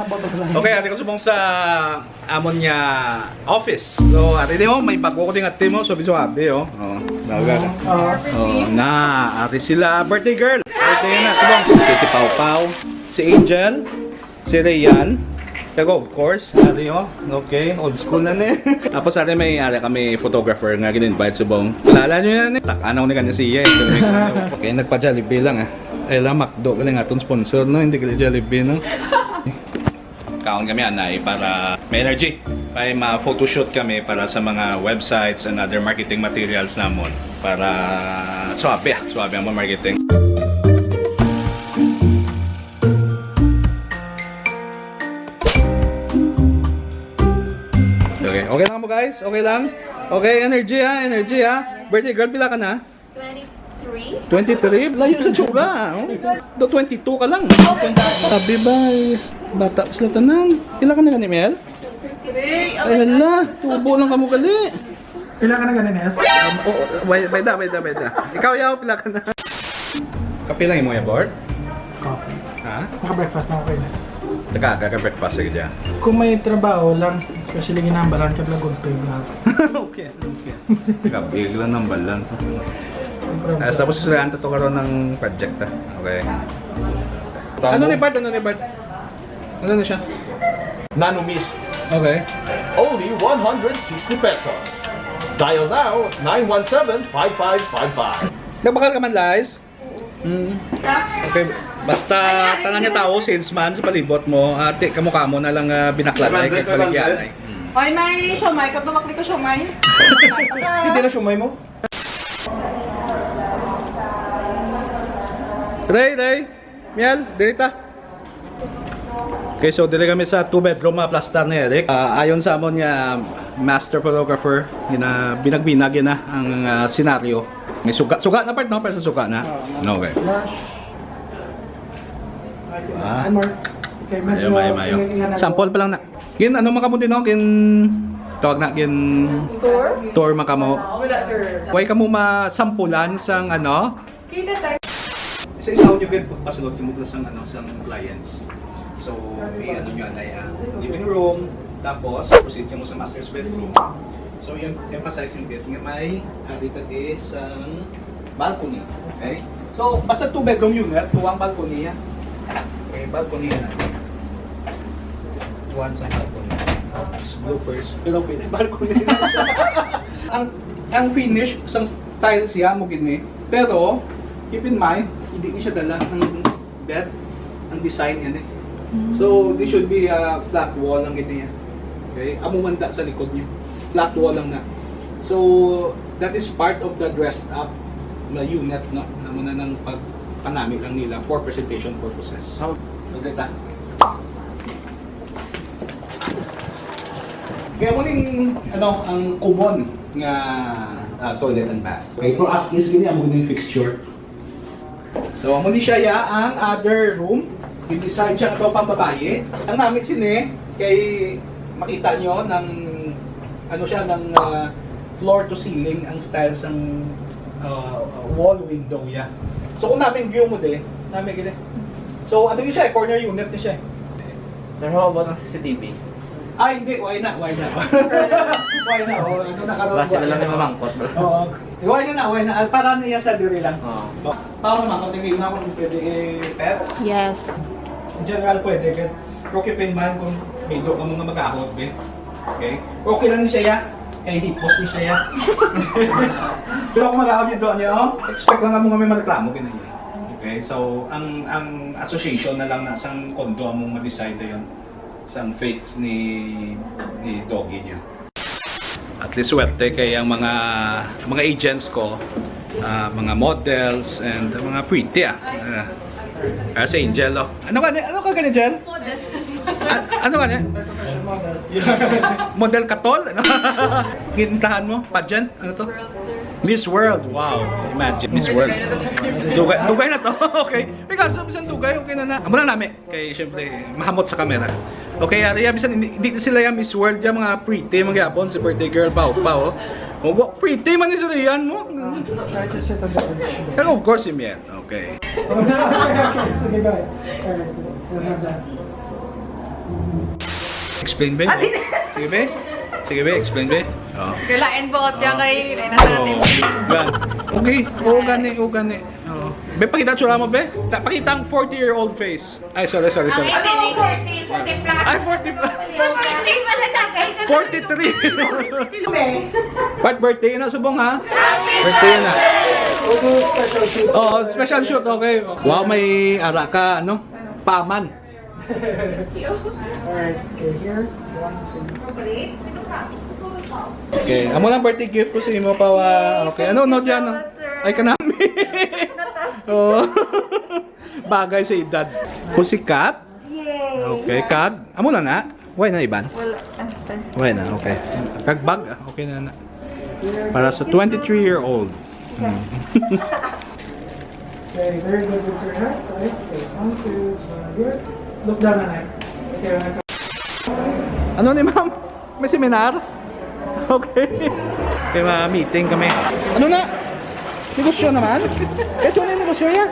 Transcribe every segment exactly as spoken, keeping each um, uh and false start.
Okay, ari ko subong sa amon nga office. So, ari ni mo, may bago ko ding ate mo. So, biso abi, oh. Oh, daga. Oh, na, ari sila. Birthday girl. Birthday na. Subong. Si, si Pau Pau. Si Angel. Si Rayan. Pero of course, ari, oh. Okay, old school na ni. Tapos, ari may, ari kami photographer nga gin-invite subong. Kilala nyo yan, eh. Tak-, ano ni kanya siya, eh. Okay, nagpa-Jollibee lang, eh. Ay lang, McDo, galing aton sponsor, no? Hindi galing Jollibee, no? Kaon kami, anay, para may energy. May ma-photoshoot kami para sa mga websites and other marketing materials namon. Para suabe, ah, suabe ang mga marketing. Okay, okay lang mo, guys? Okay lang? Okay, energy ha, energy ha. Birthday girl, pila ka na? Twenty-three. Twenty-three? Layo sa tsura, oh. Do twenty-two ka lang. Sabi ba, eh, bata pa sila tanan. Pila ka na gani, Mel? Twenty-three. Ay, hala, tubo lang kamo gali. Pila ka na gani, Nes? Um, oh, wait, wait, da, wait, da, wait, da. Ikaw, yaw, pila ka na? Kape lang imo, ya, board? Coffee. Ha? Naka-breakfast na ako kayo. Taga, taga breakfast ka dyan. Kung may trabaho lang, especially ginambalan ka, lagot pa yung lahat. Okay, okay. Taga, bigla ng balan. Sobra. Ah, tapos, susulian to karon ng project, ah. Okay. Ano ni Bart? Ano ni Bart? Ano na siya? Nano Mist. Okay. Only one hundred sixty pesos. Dial now, nine one seven, five five five five. Nagbakal ka man, Lies? Mm. Okay. Basta tanan nga tawo, salesman sa palibot mo, ate, kamo-kamo na lang, ah, binakladay kag baligyanay. Mm. Oy, may siomay, kag dumakli ko siomay. Hindi na siomay mo? Ray, Ray, Miel, diri ta. Okay, so diri kami sa two bedroom, ah, plastar ni Eric. Ah, ayon sa amon nga master photographer, gina-, binag-binag yun na ang, ah, senaryo. May suga, suga na part, no? Part sa suga na. Oo, no? Okay. Lush. Ah. Ano, Mark? Okay, medyo Mayo, mayo, mayo. Sample pa lang na. Gin, ano man kamo din, no? Gin, tawag na, gin Tour? Tour man kamo. Wala, sir. Way kamo masampulan sang, ano? Kita tayo. Isa-isa nyo gid pagpasulod kamo sang, ano, sang clients. So, may ano nyo, anay, ah, living room, tapos proceed kamo sa master's bedroom. So, i-emphasize nyo gid nga may ari ta di sang balcony. Okay? So, basta two bedroom unit, two ang balcony yan. Okay, balcony yan. One sa balcony. Oops, bloopers. Pero pwede balcony. Ang, ang finish sang tiles ya mo gini. Pero, keep in mind, hindi ni siya dala ang bed, ang design yan eh. So, this should be a flat wall lang gini yan. Okay? Amo man da sa likod niyo. Flat wall lang na. So, that is part of the dressed up na unit, no? Amo na nang pagpanami lang nila for presentation purposes. Oh. Okay ta? Kaya mo ning, ano, ang common nga, ah, toilet and bath. Okay, pero as is, gini amo ning fixture. So, amo ni siya ya ang other room. Gin-design siya nga pang babayi. Ang nami sini kay makita nyo ng, ano siya, ng, ah, floor to ceiling ang style sang, ah, wall window ya. So, kung nami ang view mo di, nami gini. So, ano ni siya, eh, corner unit ni siya, eh. Sir, how about ang C C T V? Ay, hindi. Why not? Why not? Why not? Oh, ano na karon? Basta na lang yung mamangkot, bro. Oo. Why not? Why not? Para niya sa diri lang. Oo. Tao naman, kung tingin na kung pwede i-pets. Yes. In general, pwede. Kaya, pero keep in mind kung may do ka mga mag-ahot, be. Okay? Okay lang ni siya, ya. Kay hipos ni siya, ya. Pero kung mag-ahot yung do niya, oh, expect lang nga mga may mareklamo, ganun yan. Okay? So, ang, ang association na lang na sang condo among ma-decide na yun. Sang fates ni, ni Doggy niya. At least swerte kay ang mga, mga agents ko, ah, mga models and mga pretty, ah. Ah, ah, si Angel, oh. Ano ka ni, ano ka gani, Angel? Model. Ah, ano ka ni? Model katol? Ano? Gintahan mo? Pageant? Ano to? World, sir. Miss World. Wow. Imagine. Miss World. Dugay, dugay na to. Okay. May kaso, bisan dugay, okay na na. Amo lang nami. Kay, syempre, mahamot sa kamera. Okay, ari, ya, bisan hindi, hindi sila ya Miss World, ya, mga pretty, mga yapon, si birthday girl, pa, pa, oh. Oh, wa-, pretty man ni si Rian mo. Try to set up the edge. Pero of course, si Miel. Okay. Okay, sige, go ahead. All right, so, we'll have that. Explain, be. Sige, be. Sige, be. Explain, be. Oh. Kailain buot niya kay, kay nasa natin. Yan. Okay. Oo, gani. Oo, gani. Oo. Be, pakita tsura mo, be. Ta-, pakita ang forty-year-old face. Ay, sorry, sorry, sorry. Ay, forty, forty plus. Ay, forty plus. Forty pala na, guys. Forty-three. What birthday na subong, ha? Birthday na. Also, special shoot. Oo, special shoot, okay. Wow, may ara ka, ano? Paman. Thank you. Alright, okay, here. One, two. Okay, amo lang birthday gift ko sa imo, Pawa. Okay, ano, no, diyan, no? Ay, kanami. Oo. Bagay sa edad. Pussycat? Yay! Okay, kag, amo lang na? Why na, Iban? Wala. Ah, sorry. Why na? Okay. Kag bag, okay na na. Para sa twenty-three-year-old. Hmm. Okay, very good, good, sir, ha? Okay, okay. One, two, smile here. Look down, nanay. Okay, okay. Ano ni ma'am? May seminar? Okay. Kay ma-meeting kami. Ano na? Negosyo naman? Kaya siya na yung negosyo niya?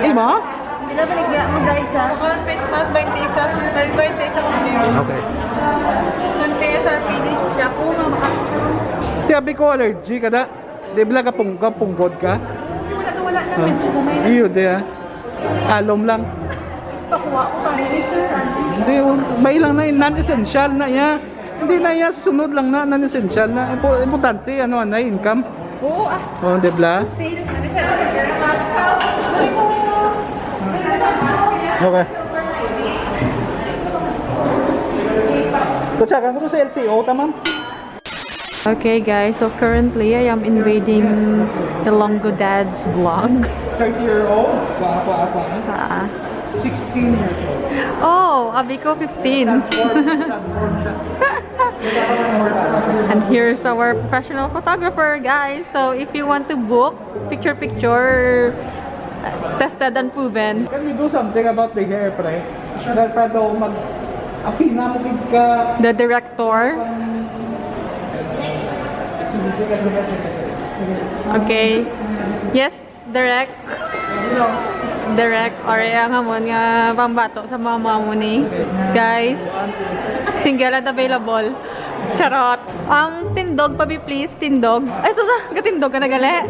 Imo? Hindi na baligya mo, guys, ha? Ako ang face mask, twenty isa. Twenty isa kung bill. Okay. Twenty S R P ni. Siya po, mama. Ti, abi ko allergy kada. Di bala ka pung-, ka punggod ka? Wala na, wala na. Medyo gamay na. Iyo, di, ah. Alom lang. Pakuha ko kami ni sir, ano? Hindi, oh, may lang na yun. Non-essential na iya. Hindi na iya, sunod lang na, non-essential na. Impo-, importante, ano, ano, income. Oo, ah. Oh, di bala? Sale. Okay. Kutsa, kang sa L T O, tamam? Okay, guys, so currently I am invading Ilonggo Dad's vlog. Thirty year old? Guwapa, guwapa. Ah. Sixteen years old. Oh, abi ko fifteen. Transform, transform siya. And here's our professional photographer, guys. So if you want to book picture picture, uh, tested and proven. Can we do something about the hair, pre? That para daw mag-apina mo gid ka. The director. Sige, sige, sige, sige, sige. Sige. Okay. Yes, direct. Direct, or ang amon nga pambato sa mga mamo ni. Guys, single and available. Charot. Ang tindog pa bi, please, tindog. Ay, susa, gatindog ka na gali.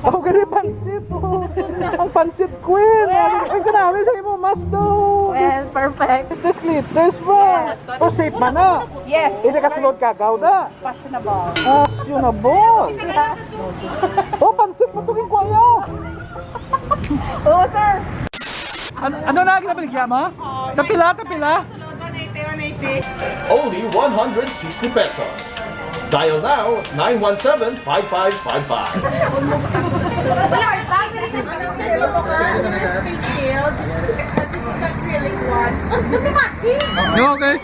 Oh, gani pansit, oh. Ang pansit queen. Ay, kanami sa imo, mas daw. Well, perfect. Latest, latest ba? Yes. O, safe man na. Yes. Hindi ka sulod kagaw da. Fashionable. Fashionable. Oh, pansit mo to, ginkuya. Oo, sir. An-, ano na ang ginabaligya mo? Tapila, tapila? Sulod, one eighty, one eighty. Only one hundred sixty pesos. Dial now, nine one seven, five five five five. Sir, bakit sa pagkasal mo ka? This is the acrylic one. No, okay.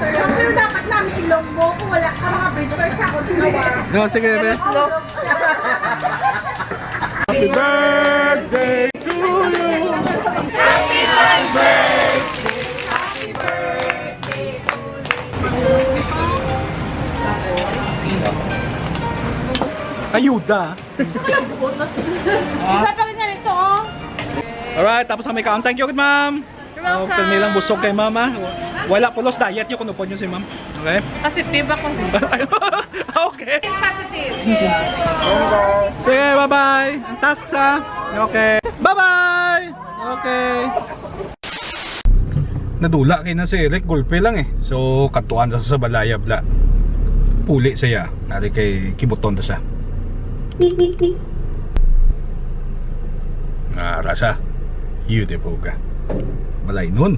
Siyempre, dapat namin ilong mo kung wala ka, mga bridge first ako, di ba? No, sige, be. Happy birthday to you. Ayuda. Isa pa rin na nito, oh. Alright, tapos na may kaon. Thank you, good ma'am. You're welcome. Oh, pirmi lang busog kay ma'am, ah. Wala pulos diet niyo kung upod niyo si ma'am. Okay? Positive ako. Okay. Positive. Sige, bye-bye. Ang task sa. Okay. Bye-bye. Okay. Nadula kay na si Eric, gulpe lang eh. So, katuan sa, sa balaya bla. Puli siya. Ari kay kibuton ta siya. Ara siya. Beautiful ka. Malay nun.